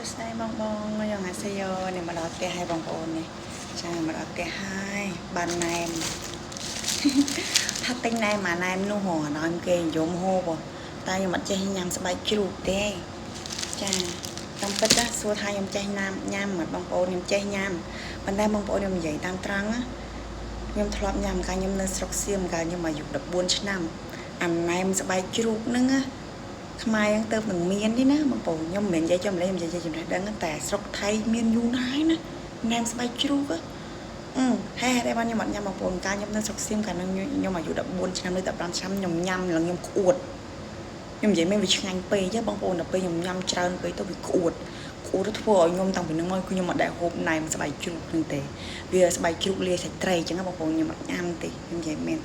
សួស្តីបងបងយ៉ាងអាសេយោនេះមកដល់ផ្ទះហើយបងប្អូននេះចាមកដល់ផ្ទះហើយបានណែមថាទិញណែមអាណែមនោះហ៎ដល់គេនិយមហូបតែខ្ញុំអត់ចេះញ៉ាំស្បែកជ្រូកទេចាតាមពិតណាសួរថាខ្ញុំចេះញ៉ាំញ៉ាំអត់បងប្អូនខ្ញុំចេះញ៉ាំប៉ុន្តែបងប្អូនខ្ញុំនិយាយតាមត្រង់ណាខ្ញុំធ្លាប់ញ៉ាំកាលខ្ញុំនៅស្រុកសៀមកាលខ្ញុំអាយុ14ឆ្នាំអាណែមស្បែកជ្រូកហ្នឹងណាខ្មែរហ្នឹងទៅនឹងមានទេណាបងប្អូនខ្ញុំមិនមែននិយាយចំលេខ្ញុំនិយាយចំណេះដឹងតែស្រុកថៃមានយូរណាស់ហើយណាណែមស្បែកជ្រូកអឺហេតុអីបានខ្ញុំអត់ញ៉ាំបងប្អូនកាលខ្ញុំនៅស្រុកសៀមកាលហ្នឹងខ្ញុំអាយុ14ឆ្នាំឬ15ឆ្នាំខ្ញុំញ៉ាំឡើងខ្ញុំក្អួតខ្ញុំនិយាយមែនវាឆ្ងាញ់ពេកទេបងប្អូនដល់ពេលខ្ញុំញ៉ាំច្រើនពេកទៅវាក្អួតក្អួតទៅធ្វើឲ្យខ្ញុំតាំងពីហ្នឹងមកគឺខ្ញុំអត់ដែលហូបណែមស្បែកជ្រូកហ្នឹងទេវាស្បែកជ្រូកលាយសាច់ត្រីអញ្ចឹងបងប្អូនខ្ញុំអត់ញ៉ាំទេខ្ញុំនិយាយមែន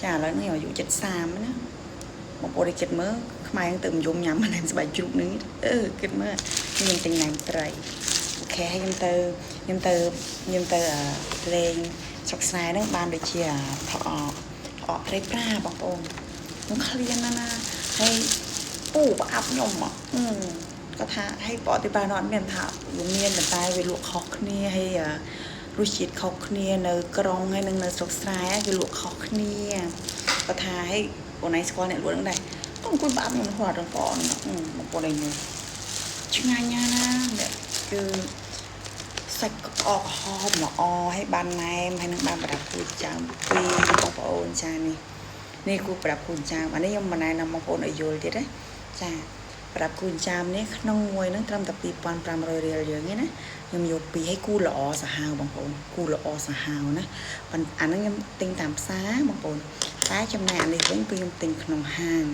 ចាឥឡូវនេះអាយុ73ណាបងប្អូនគិតមើលខ្មែរទៅនិយមញ៉ាំណែមស្បែកជ្រូកនេះអឺគិតមើលខ្ញុំទិញណែមត្រីOK ហើយខ្ញុំទៅខ្ញុំទៅខ្ញុំទៅលេងស្រុកស្រែហ្នឹងបានដូចជាផ្អកផ្អកត្រីប្រាបងប្អូនខ្ញុំឃ្លានណាស់ណាហើយពូប្រអាប់ខ្ញុំគាត់ថាឲ្យប្រអប់ទីប្រានោះអត់មានថាវាមានប៉ុន្តែវាលក់ខុសគ្នាហើយរសជាតិខុសគ្នានៅក្រុងហើយនិងនៅស្រុកស្រែវាលក់ខុសគ្នាគាត់ថាឲ្យអូនឯងស្គាល់អ្នកលក់ហ្នឹងដែរគាត់អង្គុយប្រអាប់ខ្ញុំហត់ដល់បងបងប្អូនឯងមើលឆ្ងាញ់ណាស់ណាអ្នកគឺសាច់ក្អកហមល្អហើយបានណែមហើយនឹងបានប្រដាប់គូចាមពីរបងប្អូនចានេះនេះគូប្រដាប់គូចាមអានេះខ្ញុំមិនណែនាំបងប្អូនឲ្យយល់ទៀតណាចាប្រដាប់គូចាមនេះក្នុងមួយហ្នឹងត្រឹមតែ2500រៀលយើងទេណាខ្ញុំយកពីរឲ្យគូល្អសាហាវបងប្អូនគូល្អសាហាវណាប៉ុន្តែអាហ្នឹងខ្ញុំទិញតាមផ្សារបងប្អូនតែចំណែកអានេះវិញគឺខ្ញុំទិញក្នុងហាង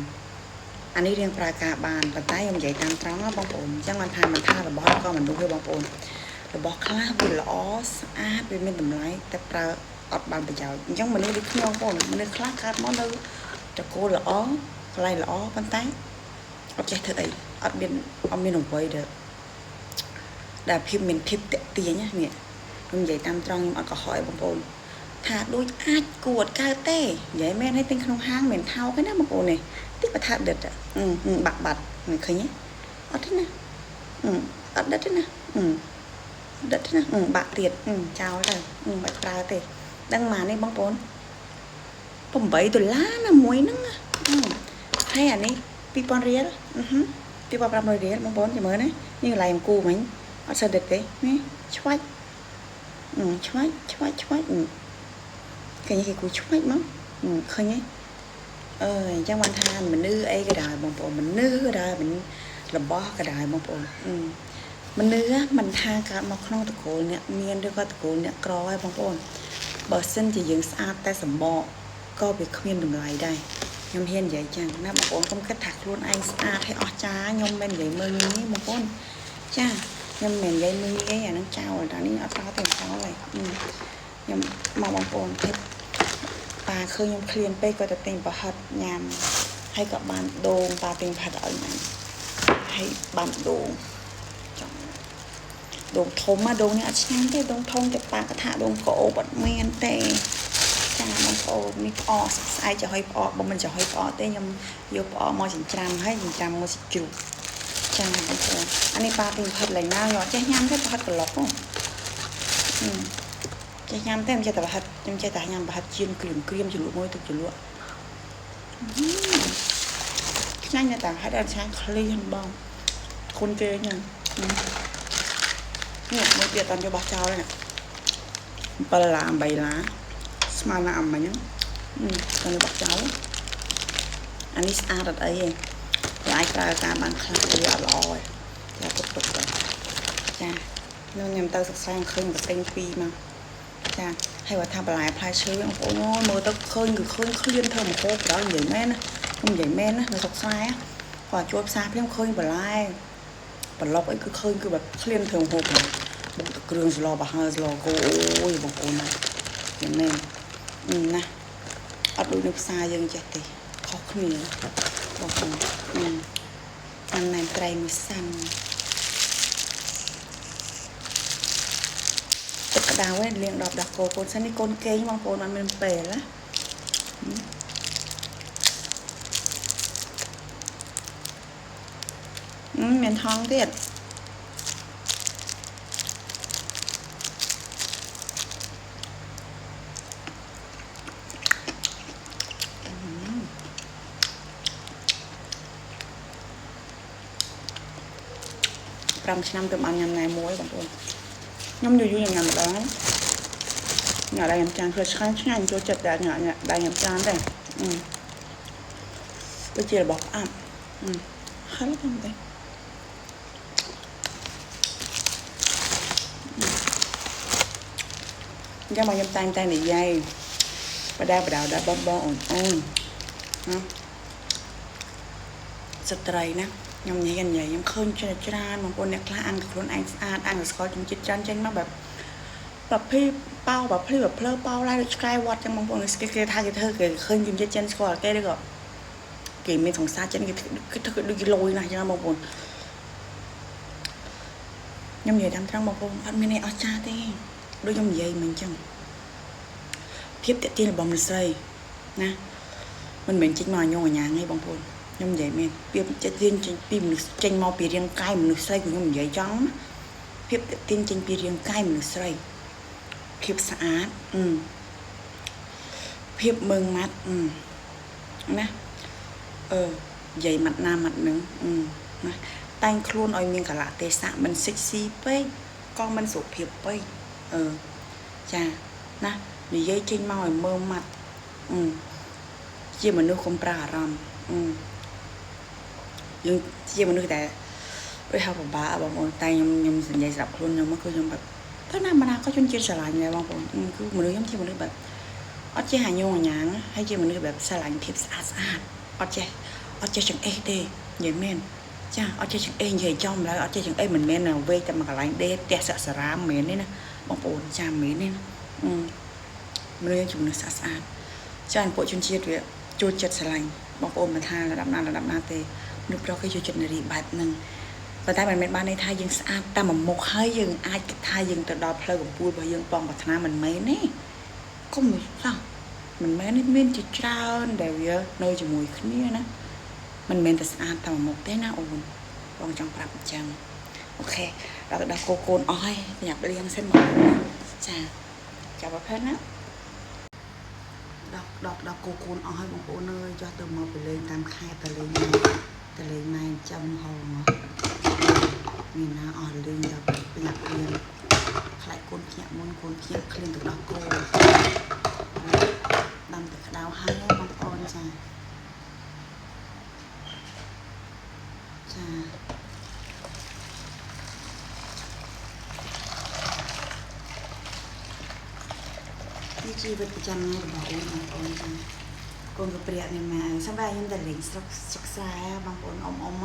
អានេះរៀងប្រើការបានប៉ុន្តែខ្ញុំនិយាយតាមត្រង់ណាបងប្អូនអញ្ចឹងបានថាមិនថារបស់ក៏មនុស្សទេបងប្អូនរបស់ខ្លះវាល្អស្អាតវាមានតម្លៃតែប្រើអត់បានប្រយោជន៍អញ្ចឹងមនុស្សដូចខ្ញុំបងប្អូនមនុស្សខ្លះកើតមកនៅត្រកូលល្អកន្លែងល្អប៉ុន្តែអត់ចេះធ្វើអីអត់មានអត់មានអ្វីដែលដែលភាពមានភាពតាក់ទាញណានេះខ្ញុំនិយាយតាមត្រង់ខ្ញុំអត់កុហកឯងបងប្អូនថាដូចអាចគួតកើតទេនិយាយមែនហើយទិញក្នុងហាងមិនថោកទេណាបងប្អូននេះតិចបើថាដិតបាក់បាត់មិនឃើញទេអត់ទេណាអត់ដិតទេណាដិតទេណាបាក់ទៀតចោលទៅមិនប្រើទេដឹងម៉ានេះបងប្អូន8ដុល្លារណាមួយហ្នឹងហើយអានេះ2000រៀល2500រៀលបងប្អូនចាំមើលណានេះកន្លែងគូមិញអត់សូវដិតទេនេះឆ្វាច់ឆ្វាច់ឆ្វាច់ឆ្វាច់ឃើញគេគូឆ្វាច់មកឃើញទេអឺអញ្ចឹងបានថាមនុស្សអីក៏ដោយបងប្អូនមនុស្សក៏ដោយរបស់ក៏ដោយបងប្អូនមនុស្សមិនថាកើតមកក្នុងតកូលអ្នកមានឬក៏តកូលអ្នកក្រហើយបងប្អូនបើសិនជាយើងស្អាតតែសម្បកក៏វាគ្មានតម្លៃដែរខ្ញុំហ៊ាននិយាយចឹងណាបងប្អូនកុំគិតថាខ្លួនឯងស្អាតហើយអស្ចារ្យខ្ញុំមិននិយាយមើលងាយទេបងប្អូនចាខ្ញុំមិននិយាយមើលងាយអានឹងចោលតែនេះអត់តទេចោលហើយខ្ញុំមកបងប្អូនភេទប៉ាឃើញខ្ញុំឃ្លានពេកក៏ទៅទិញប្រហិតញ៉ាំហើយក៏បានដូងប៉ាទិញប្រហិតឲ្យញ៉ាំហើយបានដូងចង់ដូងធំណាដូងនេះអត់ឆ្ងាញ់ទេដូងធំតែប៉ាកថាដូងក្អូបអត់មានទេចាបងប្អូននេះផ្អកស្អែកចំហុយផ្អកបើមិនចំហុយផ្អកទេខ្ញុំយកផ្អកមកចិញ្ច្រាំហើយចិញ្ច្រាំមួយសាច់ជ្រូកចាបងប្អូនអានេះប៉ាទិញប្រហិតឡើងណាខ្ញុំអត់ចេះញ៉ាំទេប្រហិតក្លុកចេះញ៉ាំទេខ្ញុំចេះតែប្រហិតខ្ញុំចេះតែញ៉ាំប្រហិតជៀនក្រៀមក្រៀមជ្រលក់មួយទឹកជ្រលក់ឆ្ងាញ់ណាស់តែហេតុអត់ឆ្ងាញ់ឃ្លានបងគុណគេញ៉ាំនេះមួយទៀតតាន់យកបោះចោលហ្នឹង7ឡា8ឡាស្មើនឹងអាមិញហ្នឹងតាន់យកបោះចោលអានេះស្អាតអត់អីទេវាអាចប្រើការបានខ្លះវាអត់ល្អទេចាទុកទុកទៅចានោះខ្ញុំទៅសិក្សាឃើញប្រទិញពីរមកចាហើយបើថាបន្លែផ្លែឈើបងប្អូនមើលទៅឃើញគឺឃើញឃ្លានធ្វើម្ហូបដល់និយាយមែនណាខ្ញុំនិយាយមែនណានៅស្រុកស្រែគាត់ជួបផ្សារភ្លាមឃើញបន្លែប្លុកអីគឺឃើញគឺបែបឃ្លានធ្វើម្ហូបហ្នឹងបុកទៅគ្រឿងស្លប្រហើស្លគោអូយបងប្អូនណានិយាយមែនណាអត់ដូចនៅផ្សារយើងចេះទេខុសគ្នាបងប្អូនអានណែមត្រីមួយសាន់ទឹកក្តៅឯងលាងដល់ដោះគោកូនសិននេះកូនគេងបងប្អូនអត់មានពេលណាមានថងទៀត 5ឆ្នាំទៅបានញ៉ាំណែមួយបងប្អូនខ្ញុំយូរយូរខ្ញុំញ៉ាំម្ដងញ៉ាំដែរញ៉ាំចានព្រោះឆ្ងាញ់ឆ្ងាញ់ចូលចិត្តដែរញ៉ាំដែរញ៉ាំចានដែរអឺដូចជារបស់ផ្អាប់អឺហឹលហ្នឹងដែរ ចាំមកខ្ញុំតែងតែនិយាយបដាបដាដល់បងបងអូនអូនណាស្ត្រីណាខ្ញុំនិយាយនិយាយខ្ញុំឃើញច្រើនច្រើនបងប្អូនអ្នកខ្លះអាំងខ្លួនឯងស្អាតអាំងស្គាល់ជំជាតិច្រើនចេញមកបែបប្រភេទប៉ោប្រភេទភ្លើប៉ោឡៃដូចឆ្កែវត្តចឹងបងប្អូនគេគេថាគេធ្វើគេឃើញជំជាតិចិនស្គាល់គេឬក៏គេមានសង្សារចិនគេគេធ្វើដូចគេលយណាស់ចឹងបងប្អូនខ្ញុំនិយាយតាមត្រង់បងប្អូនអត់មានអីអស្ចារ្យទេដូចខ្ញុំនិយាយមិញចឹងភាពតេទៀងរបស់មនុស្សស្រីណាមិនមែនចេញមកអញងអញ្ញាងទេបងប្អូនខ្ញុំនិយាយមែនភាពតេទៀងចេញពីមនុស្សចេញមកពីរាងកាយមនុស្សស្រីគឺខ្ញុំនិយាយចង់ណាភាពតេទៀងចេញពីរាងកាយមនុស្សស្រីភាពស្អាតអឺភាពមើងម៉ាត់អឺណាអឺនិយាយម៉ាត់ណាម៉ាត់នឹងអឺណាតែងខ្លួនឲ្យមានកលៈទេសៈមិនសិចស៊ីពេកក៏មិនសុភាពពេកអឺចាណានិយាយចេញមកឲ្យមើលម៉ាត់អឺជាមនុស្សកុំប្រើអារម្មណ៍អឺយើងជាមនុស្សដែលដូចហៅពិបាកបងប្អូនតែខ្ញុំខ្ញុំសញ្ញាស្រាប់ខ្លួនខ្ញុំគឺខ្ញុំបែបទៅណាមកណាក៏ជនជាតិស្រឡាញ់ដែរបងប្អូនគឺមនុស្សខ្ញុំជាមនុស្សបែបអត់ចេះអាញងអាញាងហើយជាមនុស្សបែបស្រឡាញ់ភាពស្អាតស្អាតអត់ចេះអត់ចេះចង្អេះទេនិយាយមែនចាអត់ចេះចង្អេះនិយាយចំឡើយអត់ចេះចង្អេះមិនមែនវេកតែមួយកន្លែងដេកផ្ទះសាក់សារ៉ាមមិនមែនទេណាបងប្អូនចាមិនមែនទេណាអឺមនុស្សជាមនុស្សស្អាតស្អាតចាពួកជនជាតិវាចូលចិត្តស្រឡាញ់បងប្អូនមិនថាលំដាប់ណាលំដាប់ណាទេមនុស្សប្រុសគេចូលចិត្តនារីបែបហ្នឹងប៉ុន្តែមិនមែនបានន័យថាយើងស្អាតតាមមួយមុខហើយយើងអាចគិតថាយើងទៅដល់ផ្លូវកំពូលរបស់យើងបងប្រាថ្នាមិនមែនទេកុំសោះមិនមែនទេមានជាច្រើនដែលវានៅជាមួយគ្នាណាមិនមែនតែស្អាតតាមមួយមុខទេណាអូនបងចង់ប្រាប់អញ្ចឹងអូខេដល់ទៅដល់កូកូនអស់ហើយញ៉ាំលៀងសិនមកចាចាប់ប្រភេទណាដល់ដល់ដល់កូកូនអស់ហើយបងប្អូនអើយចោះទៅមកទៅលេងតាមខេត្តទៅលេងទៅលេងម៉ែចាំហងមានណាអស់លេងដល់ញ៉ាំលៀងខ្លាចកូនភ្ញាក់មុនកូនភ្ញាក់ឃ្លានទៅដល់គោដាំទឹកក្តៅហើយបងប្អូនចាចានេះជីវិតប្រចាំថ្ងៃរបស់អូនបងប្អូនចាកូនក៏ព្រាកនេះមកសម្រាប់ខ្ញុំតែលេងស្រុកស្រុកស្រែបងប្អូនអ៊ំអ៊ំ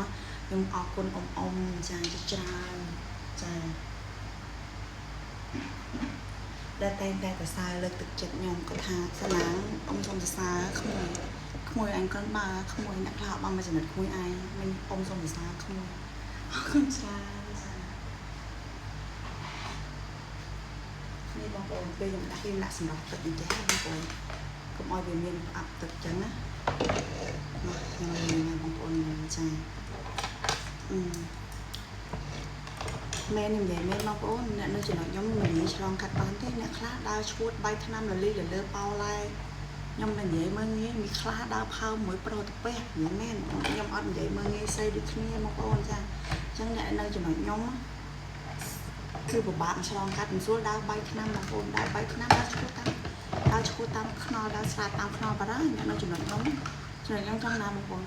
ខ្ញុំអរគុណអ៊ំអ៊ំចាជាច្រើនចាដែលតែងតែសរសើរលើកទឹកចិត្តខ្ញុំគាត់ថាសាឡាងអ៊ំសូមសរសើរក្មួយក្មួយអញគាត់បើក្មួយអ្នកខ្លះបងមកចំណិតក្មួយឯងមិនអ៊ំសូមសរសើរក្មួយអរគុណច្រើនចានេះបងប្អូនពេលខ្ញុំដាក់ខ្ញុំដាក់សម្រាប់ទឹកអញ្ចឹងបងប្អូនកុំឲ្យវាមានផ្អាប់ទឹកអញ្ចឹងណាមកខ្ញុំលេងណាបងប្អូនចាអឺមែននិយាយមែនបងប្អូនអ្នកនៅចំណុចខ្ញុំមិននិយាយឆ្លងកាត់បានទេអ្នកខ្លះដើរឈួតបាយថ្នាំលលីលលើប៉ោឡែខ្ញុំមិននិយាយមើងងាយមានខ្លះដើរផើមួយប្រូទៅពះនិយាយមែនខ្ញុំអត់និយាយមើងងាយស្រីដូចគ្នាបងប្អូនចាអញ្ចឹងអ្នកនៅចំណុចខ្ញុំគឺពិបាកឆ្លងកាត់មិនស្រួលដើរបាយថ្នាំបងប្អូនដើរបាយថ្នាំដើរឈួតតាមដើរឈួតតាមខ្នល់ដើរស្រាតតាមខ្នល់បារអ្នកនៅចំណុចខ្ញុំចំណុចខ្ញុំចង់ណាបងប្អូន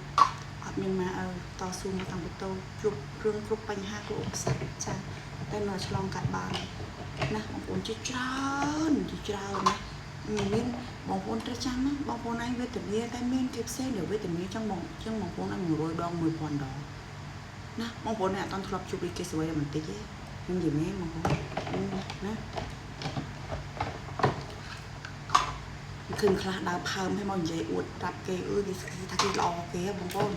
អត់មានម៉ែឪតស៊ូមកតាំងពីតូចជួបរឿងគ្រប់បញ្ហាគ្រប់ឧបសគ្គចាតែនៅឆ្លងកាត់បានណាបងប្អូនជាច្រើនជាច្រើនណាមានបងប្អូនត្រូវចាំណាបងប្អូនឯងវេទនាតែមានគេផ្សេងដែលវេទនាចង់បងចង់បងប្អូនឯង100ដង1000ដងណាបងប្អូនអ្នកអត់ធ្លាប់ជួបរីគេស្វីតែបន្តិចទេខ្ញុំនិយាយមែនបងប្អូនណាឃើញខ្លះដើរផើមឲ្យមកនិយាយអួតប្រាប់គេអឺគេថាគេល្អគេបងប្អូន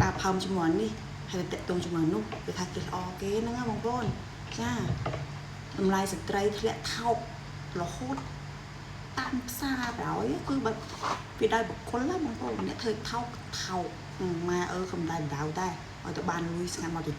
ដើរផើមជាមួយនេះហើយតាក់ទងជាមួយនោះគេថាគេល្អគេហ្នឹងណាបងប្អូនចាតម្លៃស្ត្រីធ្លាក់ថោករហូតតាមផ្សារប្រហើយគឺបែបវាដោយបុគ្គលណាបងប្អូនអ្នកធ្វើថោកថោកម៉ែអើកំដៅដៅដែរឲ្យទៅបានលុយស្ងាត់មកទៅ